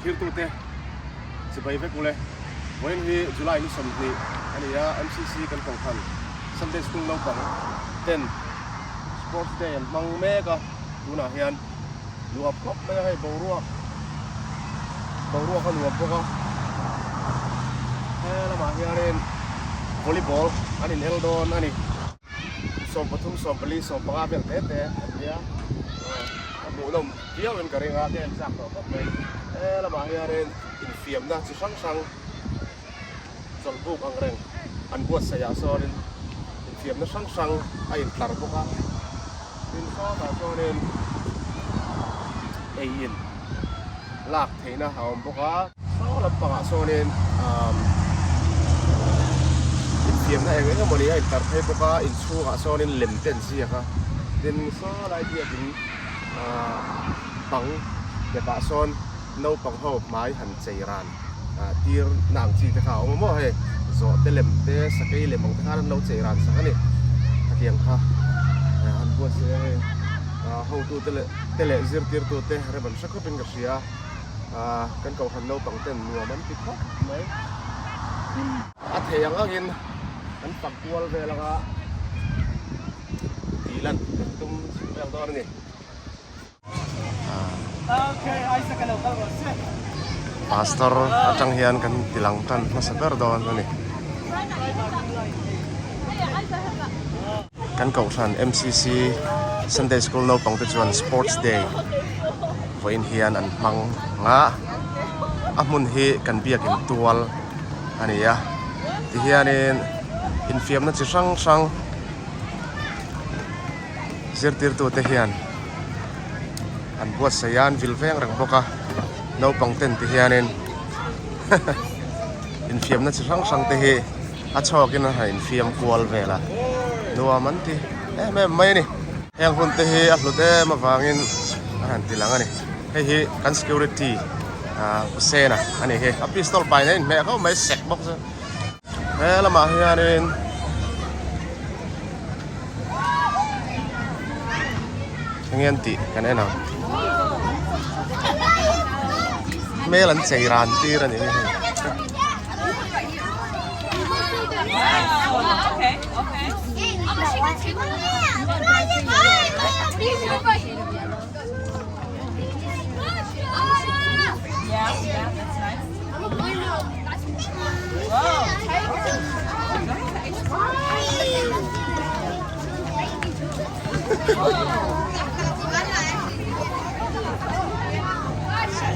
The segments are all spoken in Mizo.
Thirtute chibai vek ule. Vawiin hi July ni 20 a ni a, MCC kan kohhran Sunday School naupang ten Sports Day an hmang mek a, tunah hian nuam khawp mai a hei boruak boruak a nuam bawk a, he lamah hianin volleyball an inel dawn a ni. 13, 14, 15 vel te te an nia a hmuhnawm viau in ka ring a ka en chak tawh khawp mai he lamah hianin infiamna chi hrang hrang chawlhbuk ang reng an buatsaih ah sawnin infiamna hrang hrang a intlar bawk a tin sawtah chuanin ei in lak theihna a awm bawk a. Saw lampangah sawnin umm infiamna eng eng emawni a intlar phei bawk a inchhungah sawnin lem te an ziak a tin saw lai biakin ahh bang depah sawn naupang ho hmai han chei ran ah tir na ang chi te kha a awm a maw hei zawh te lem te sakei lem ang te khan an lo chei ran sak a ni hetiang kha han buatsaih a hei ah hotute leh te leh zirtirtute rem an hre khawpin ka hria ah kan kohhran naupang ten nuam an ti khawp mai a thei ang angin an fak kual vel anga tih lan kan tum chhun vel dawn a ni. Pastor atang hian kan tilang tan hmasa ber dawn a ni. Kan kohhran MCC Sunday School naupang te chuan Sports Day vawiin hian an hmang a, a hmun hi kan biakin tual a ni a, tihianin infiamna chi hrang hrang zirtirtute hian an buatsaih a, an vil veng reng bawk a, naupang ten ti hianin infiamna chi hrang hrang te hi a chhawkin a han infiam kual vel a, nuam an ti em em mai a ni. Heng hun te hi a hlut em avangin a han ti lang a ni. Hei hi kan security ah Hussein-a a ni hi. A pistol pai nen a inhmeh khawp mai sek bawk chu. He lamah hianin enge an tih kan en ang. Hmel an chei ran tir a ni hi hei.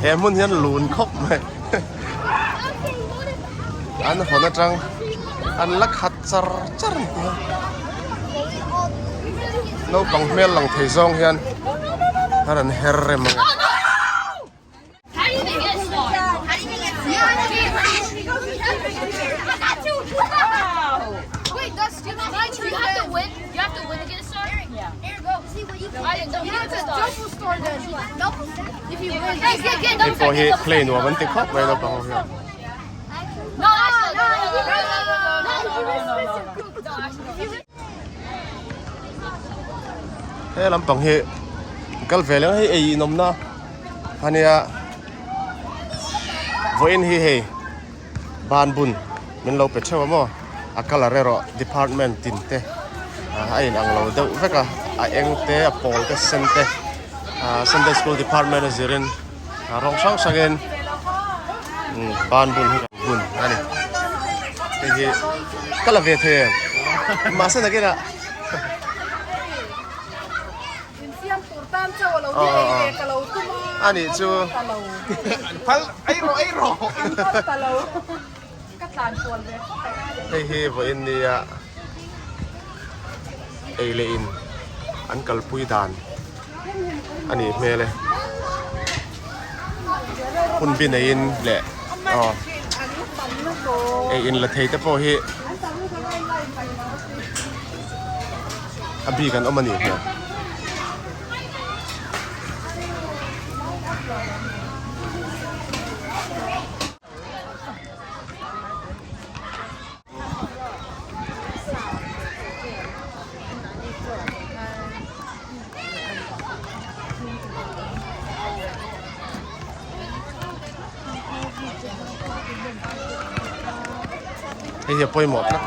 He hmun hian lun khawp mai an hawn atang an la khat char char ni a naupang hmel lang thei zawng hian a rawn her rem ang e. Hei pawh hi play nuam an ti khawp mai naupang ho hian. He lampang hi kal ve leh hei ei in awmna ania vawiin hi hei ban bun min lo pe theuh a maw a colour erawh department tin te a in ang lo deuh vek a a eng te a pawl te sen te ah sunday school department a zirin rawng hrang hrangin ban bun hi kan bun a ni hei hi ka la ve thei em mahse nakinah a nih chu hei hi vawiin nia ei leh in an kalpui dan a nih hmel e hun bi neiin leh aw ei in la thei te pawh hi a bik an awm a nih hmel. Hei hi a pawimawh tlat.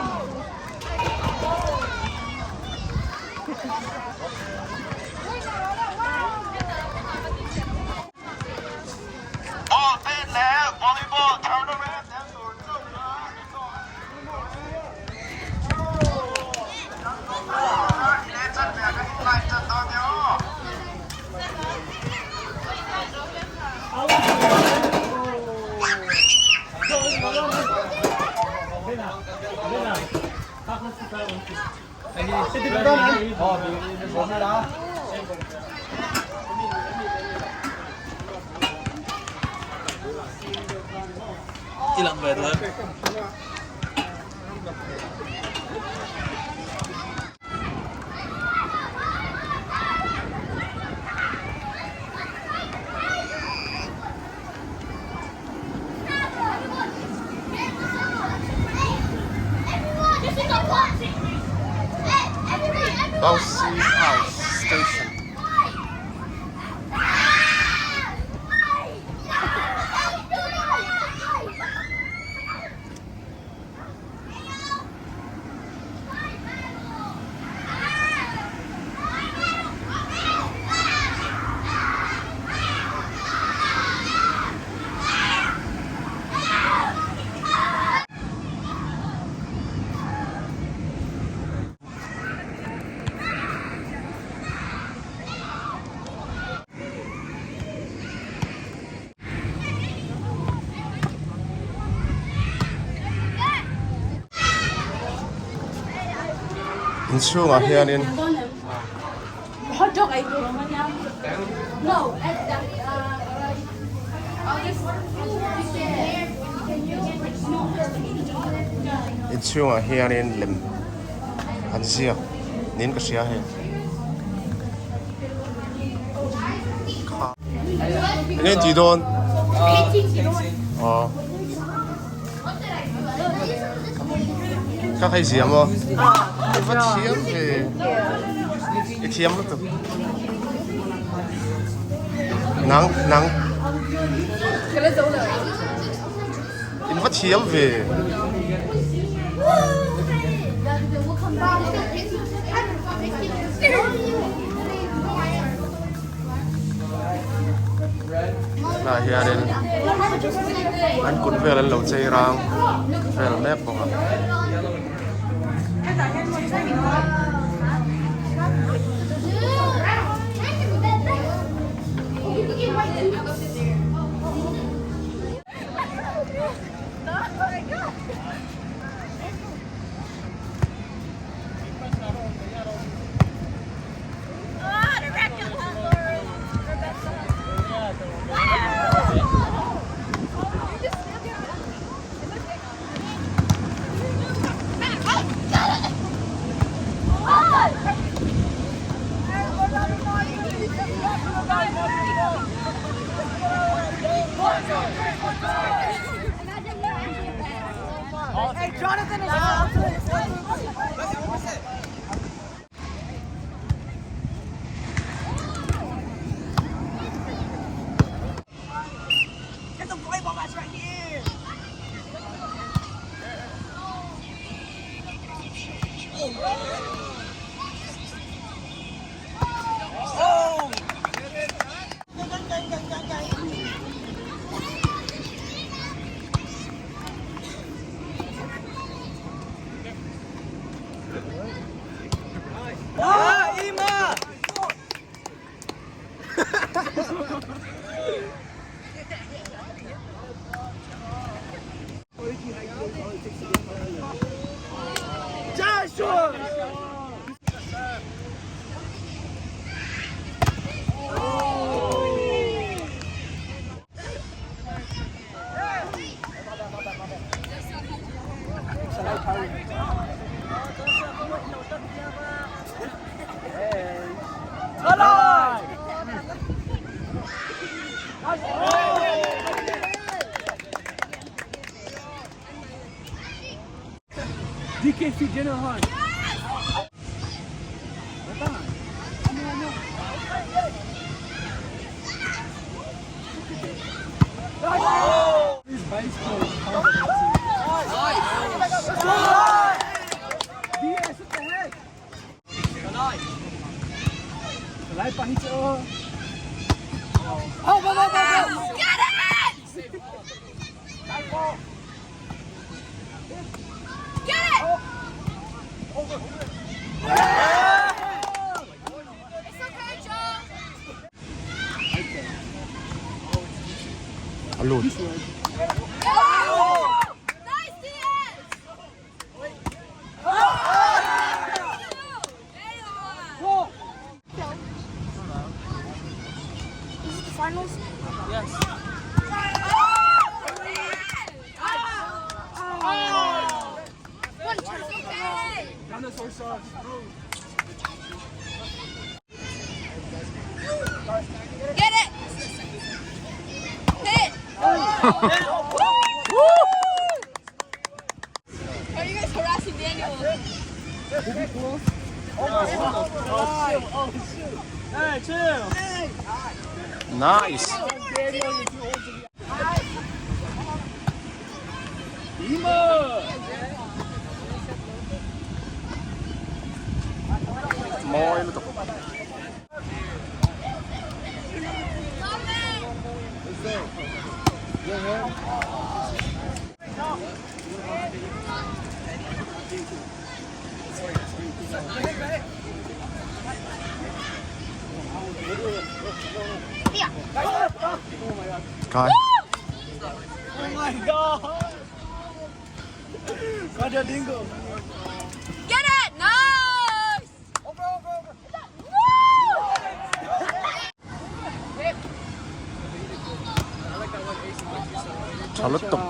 Bouncy House Station. Inchhungah hianin inchhungah hianin lem an ziak niin ka hria hei. Enge in tih dawn? Aw. Ka khai ziam aw. I va thiam ve. I thiam lutuk. Nang nang. In va thiam ve. Tah hianin an kut vel an lo chei rang vel mek bawk a. A lut. Nice. Mawi lutuk. Kai. Get it! Nice! Tha lutuk.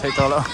Theih tawh loh.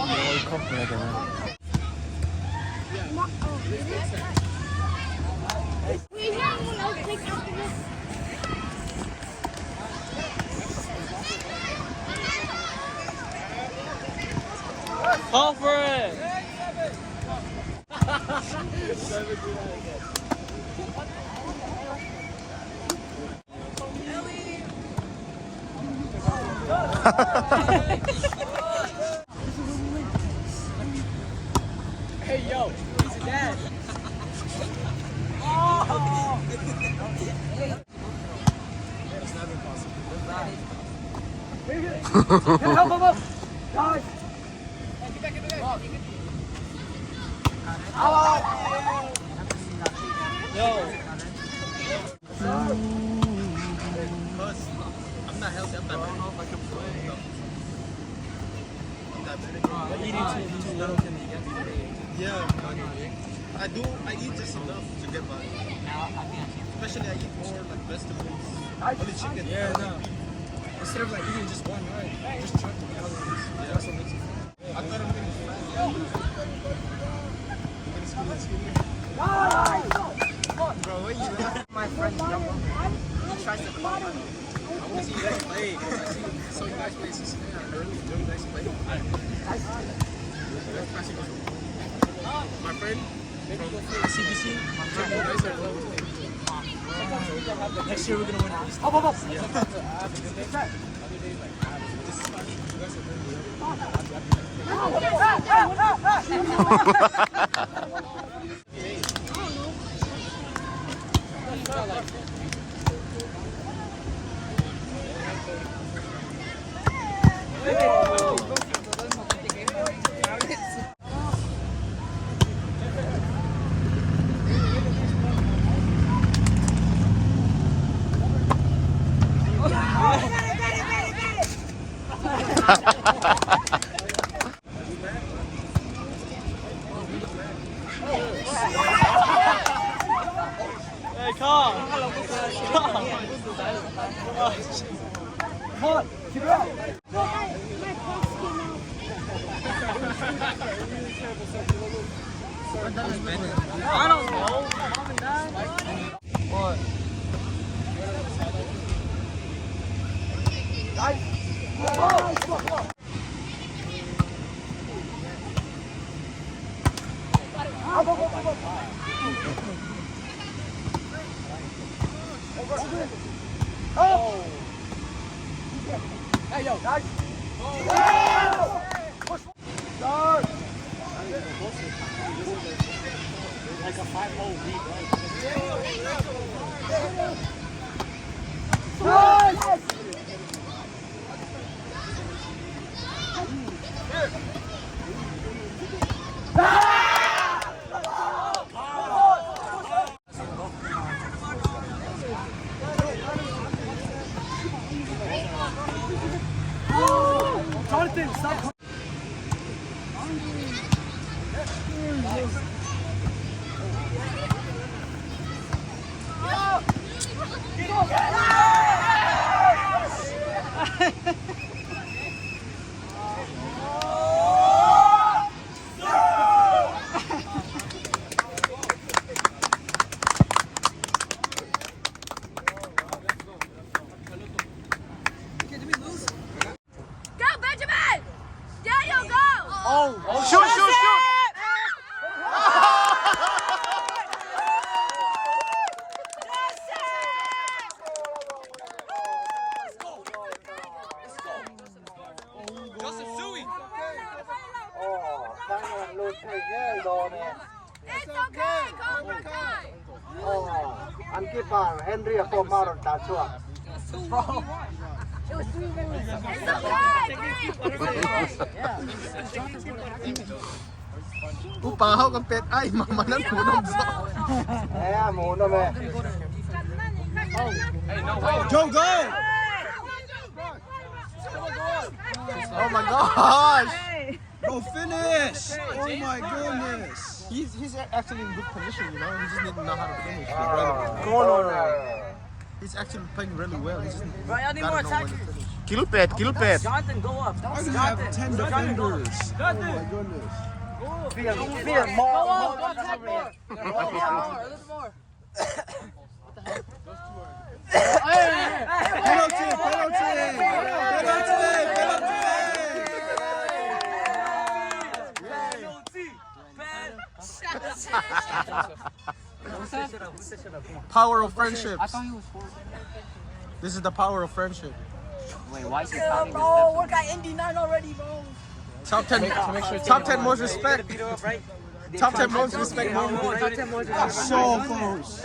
Mawi khawp mai a keng a. Go, Benjamin! Daniel, go! Shoot, shoot, shoot! It's okay, Cobra Kai! An keeper Henry a pawh hma rawn tlan chhuak. It's okay, Green! It's okay! Upa ho kan pet ai mà mà nó hmu nawm zawk. E a hmu nawm e. Go go! Oh my gosh! Go finish! Oh my goodness! He's actually in good position, you know. He just need to know how to finish. Corner. He's actually playing really well. He just Right, I need more attackers. Kill pet, kill pet. Jonathan, go up. I can have 10 defenders. Oh my goodness. Fear, fear, more, Go more. up, go attack more. Go up, more, a little more. Penalty! Penalty! Penalty! Penalty! Power of friendship. This is the power of friendship. Yeah, bro, we got Indy 9 already, bro. Top 10, top 10 most respect. Top 10 most respect moment. So close.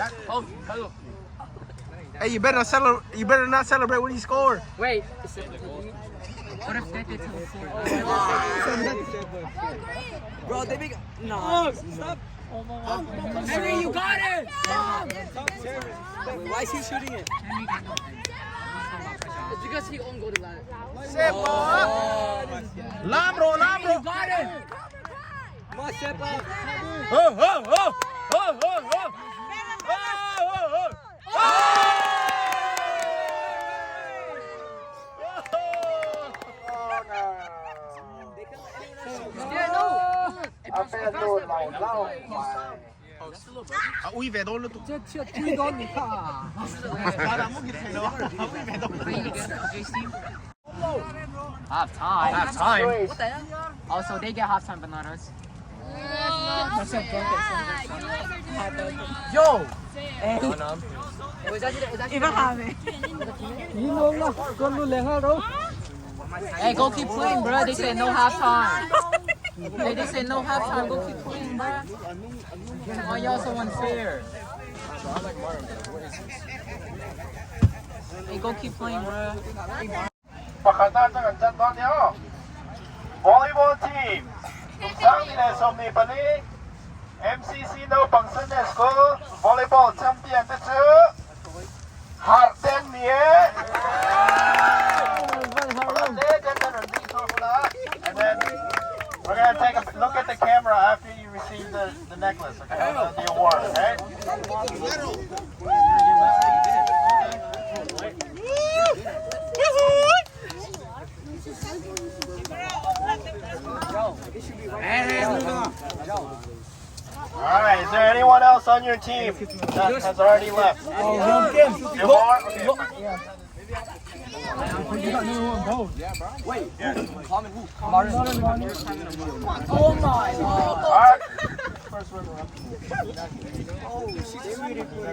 Hey, you better celebrate. You better not celebrate when you score. Wait. Bro, they make no. Stop. Henry, you got it. Wait, why is he shooting it? It's because he own goal to that. Lambro, Lambro. Got it. Come on, step up. Oh, oh, oh, oh, oh, oh. Oh, oh, oh. Corner. Yeah, no. A pen đồn màu lau mà. Ui về đâu nó tụi. Half time. Half time. Luis. Also, they get half time, but not us. Yeah, you guys are doing really Yo. Hey, go keep playing, bro. They said no half time. Hey, they said no half time. Go keep playing, bro. Why y'all so unfair? Hey, go keep playing, bro. Pakhat atang an chan dawn nia aw. Volleyball team 2024 MCC Naupang Sunday School Volleyball Champion te chu Harh te an ni e. And then we're gonna take a look at the camera after you receive the necklace, okay? The award, okay? All right, is there anyone else on your team that has already left? Two more? Okay. Oh my. All right.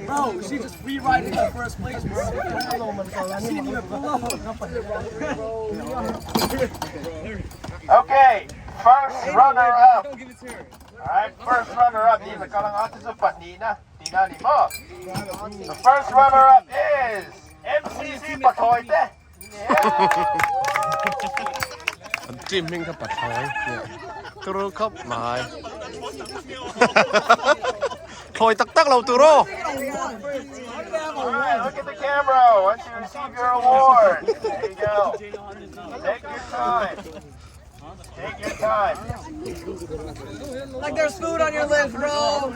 Bro, she just free riding the first place, bro. She didn't even pull up. Okay, first runner up. Don't give it to her. All right, first runner up. These are kalang ate sa Panina. Tingnan mo. The first runner up is MCC Patoite. An team hming kha pathlawi turu khawp mai thlawi tak tak lo tur aw. All right, look at the camera once you receive your award. There you go. Take your time. Take your time. Like there's food on your lips, bro.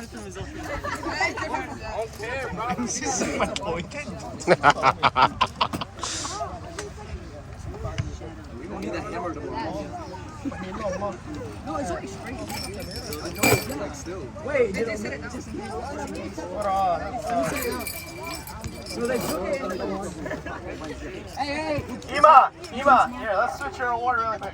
Ima, Ima, here, let's switch your award really quick.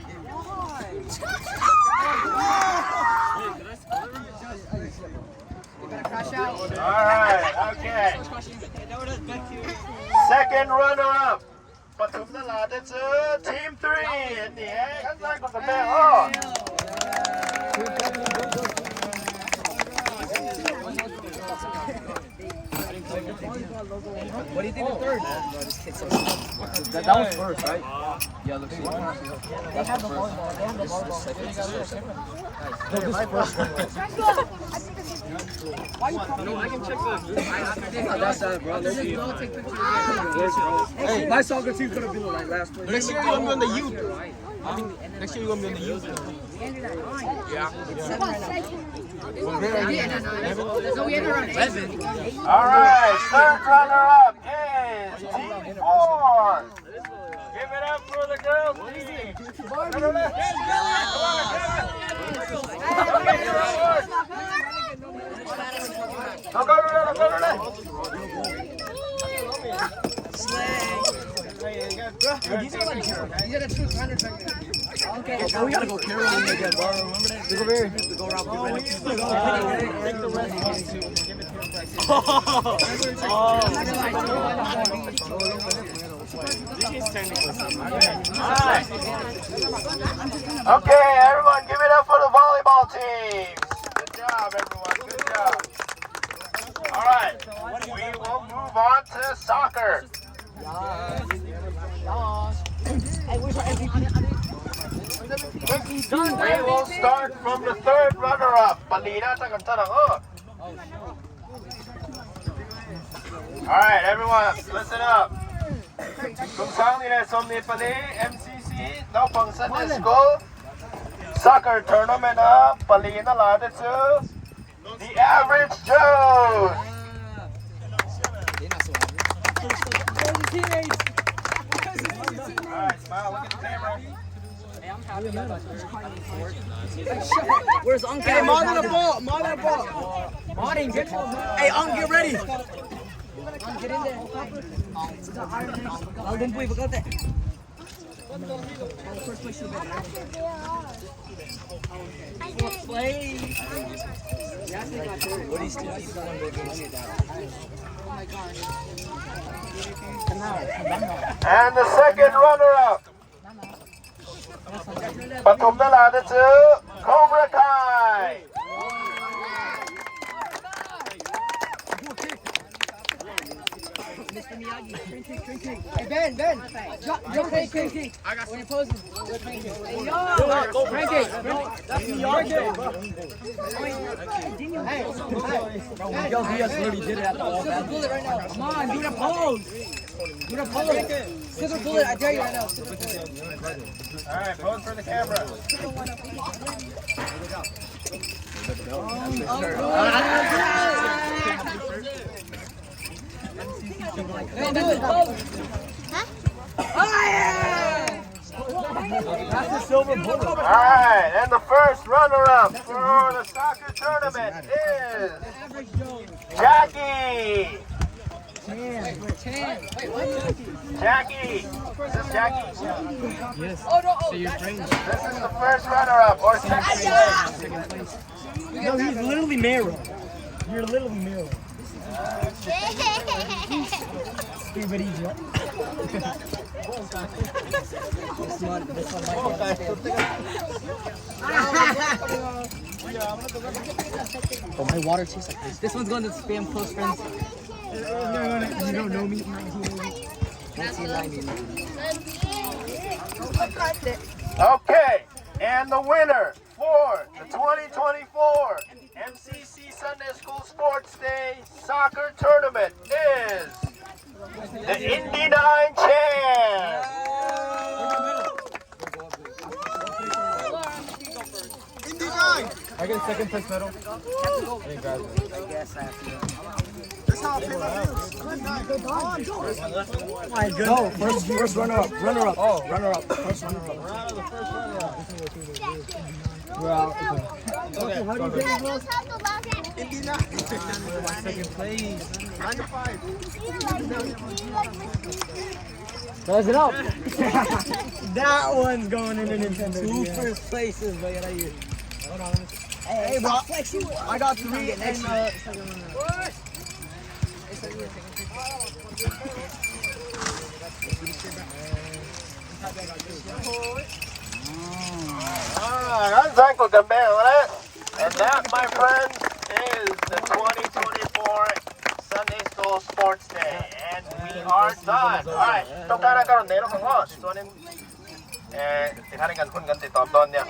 All right, okay. Second runner-up, Patum na natin sa Team 3 in the end. Like the bell. Oh. What do you think of third? That, that was first, right? Yeah, look, see. They have the volleyball. They have the volleyball. No, this is first. No, I can check the. That's sad, bro. Hey, my soccer team's gonna be like last place. Next year you're gonna be on the youth. I think next year you're gonna be on the youth. All right, third runner-up is Team 4. Give it up for the girls team. Come on, Go, go, go, go, go, go. Bro, we gotta go caroling again, bro. Remember that? Go over here. Go around. Take the rest. Okay, everyone, give it up for the volleyball teams. Good job, everyone. Good job. All right, we will move on to soccer. We will start from the third runner-up, Palina Tagantanang. All right, everyone, listen up. Kung saan nila somni pali MCC Naupang Sunday School Soccer Tournament na Palina lahat ito The Average Joes. All right, smile, look at the camera. Where's Uncle? Hey, monitor the ball. Monitor the ball. Martin, get Hey, Unc, get ready. Get in there. Alden, boy, forgot that. Play. And the second runner-up, Patum na lahat ito, Cobra Kai. Hey Ben, Ben, drop, drop the pancake. When you're posing. Hey, yo. Go pancake. That's Miyagi, bro. Hey, Miguel Diaz literally did it at the all silver bullet right now. Come on, do the pose. Do the pose. Silver bullet, I dare you right now. Silver bullet. All right, pose for the camera. All right, and the first runner-up for the soccer tournament is Jackie. Jackie. Is this Jackie? Yes. Oh no! So your friend. This is the first runner-up or second place. No, he's literally Mero. You're literally Mero. Stupid idiot. This one might be Oh, my water tastes like this. This one's going to spam close friends. You don't know me. 1990. Okay, and the winner for the 2024 MCC Sunday School Sports Day Soccer Tournament is the Indy 9 Champ. Indy 9. I get second place medal. I guess I have to go. That's how I pay my bills. Indy 9. My goodness. No, first runner up. Runner up. Oh, runner up. First runner up. We're out. Okay. How do you pay the bills? Indy 9. Second place. 9 to 5. Close it up. That one's going in the Nintendo. Two DS. first places, but get out of here. Hey, bro. I got 3 and And that, my friends, is the 2024 Sunday School Sports Day. And we are done. All right. ต้องการการเนรของพ่อส่วนนี้เอ่อที่ท่านกันคุณกันติดต่อตอนเนี่ย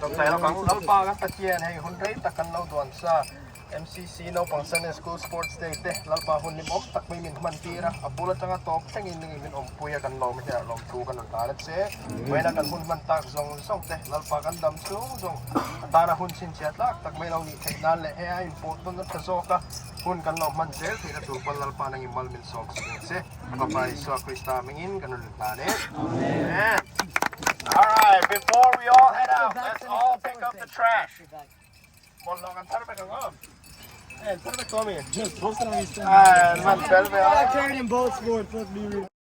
ต้องใส่เราของเราปากันตะเกียนให้คุณเรตะกันเราด่วนซะ MCC no pang Sunday School Sports Day te lalpa hun lim om tak mai min man tira abula tanga top thlengin ning min om puia kan lo mi lom thu kan ta le che wena kan hun man tak zong zong te lalpa kan dam chung zong tana hun chin chat lak tak mai lo ni thei nan le he ai import don na thazo ka hun kan lo man zel thei na tur pal lalpa nang imal min som sing che papa Isua Krista mingin kan un ta ne. Amen. All right, before we all head out, let's all pick up the trash. Mon lo kan tar ka ngom. Just post it on your Ah, man, I carried in both sports, let's be real.